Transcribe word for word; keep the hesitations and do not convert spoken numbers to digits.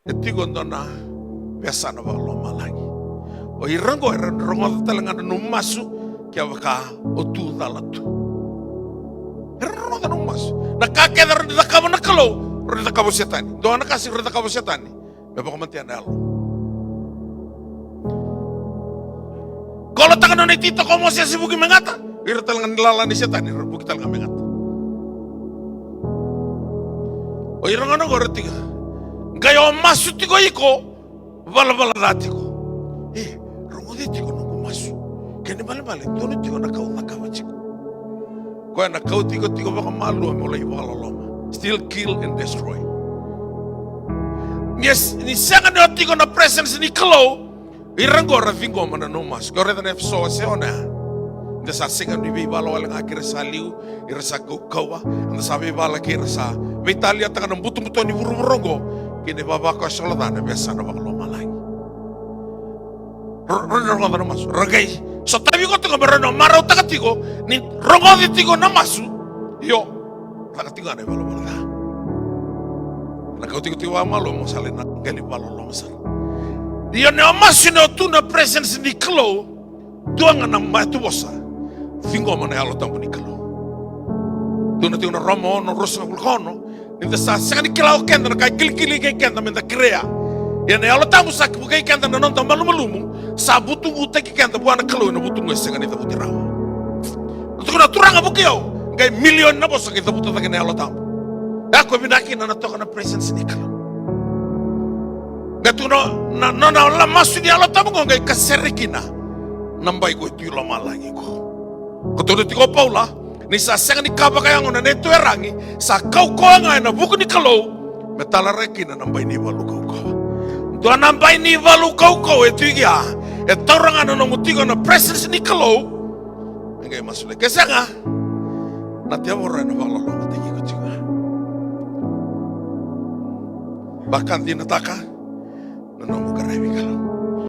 E tiko e dua na veiyasana vakalomalagi. O ira oqo era rogoca tale ga na nomu masu kevaka o tu cala tu. Era rogoca na nomu masu. Na ka kece era na cakava na Kalou, era na cakava o Setani. Dua na ka sega ni cakava o Setani me vakamatea na yalo. Kolotaka na nona ititoko o Mosese vuki me gata. Ira tale ga na lala ni Setani era vuki tale ga me gata. O ira gona oqo era tiko. Qai o masu tiko iko, valavala ca tiko. E, rogoci tiko noqu masu. Kena ibalebale, donu tiko na ka au cakava tiko. Koya na kauti iko tiko vakamalua mo lai vakaloloma. Steal, kill and destroy. Ni, ni sega ni o tiko na presence ni Kalou, ira oqo ra ciqoma na nomu masu. Ke o raica na Efeso, se o na. Da sa sega ni veivala wale ga kei ira sa liu, ira sa kaukauwa, da sa veivala kei ira sa veitaliataka na butobuto ni vuravura oqo, kei na ivavakoso ca na veiyasana vakalomalagi. Ra, ra na rogoca na masu. Ra qai sotavi iko tiko me ra na marautaka tiko ni rogoci tiko na masu. Io, caka tiko ga na ivalavala ca. Na kauti iko tiko vakamalua mo sa lai na qai lai vakaloloma sara. Io, ni o masu ni o tu na presence ni Kalou, dua ga na mataivalu. Ciqoma na Yalo Tabu ni Kalou. Tukuna tiko na Roma ono, ruasagavulu ka ono, ni da sa sega ni kila o keda na ka e kilikili kei keda me da kerea. Ia na Yalo Tabu sa vukei keda na noda malumalumu, sa vutugu taki keda vua na Kalou ena vutugu e sega ni cavuti rawa. Na tukuna na Turaga vukei au, qai milioni na vosa qai cavuta cake na Yalo Tabu. Ia ko vinaka kina na toka na presence ni Kalou. Qai tukuna na, na, na, na masu ni Yalo Tabu qo qai kasere kina na bai ko e tu i lomalagi qo. Ko tukuna tiko o Paula, ni sa sega ni ka vakayago na neitou iyaragi, sa kaukauwa ga ena vuku ni Kalou, me talaraki kina na bai ni valu kaukauwa. Dua na bai ni valu kaukauwa e tu i kea, e taura ga na nomu tiko na presence ni Kalou, me qai masulaki. Ke sega, na tevoro ena vakalolomataki iko tiko ga. Vakadinataka na nomu qaravi Kalou.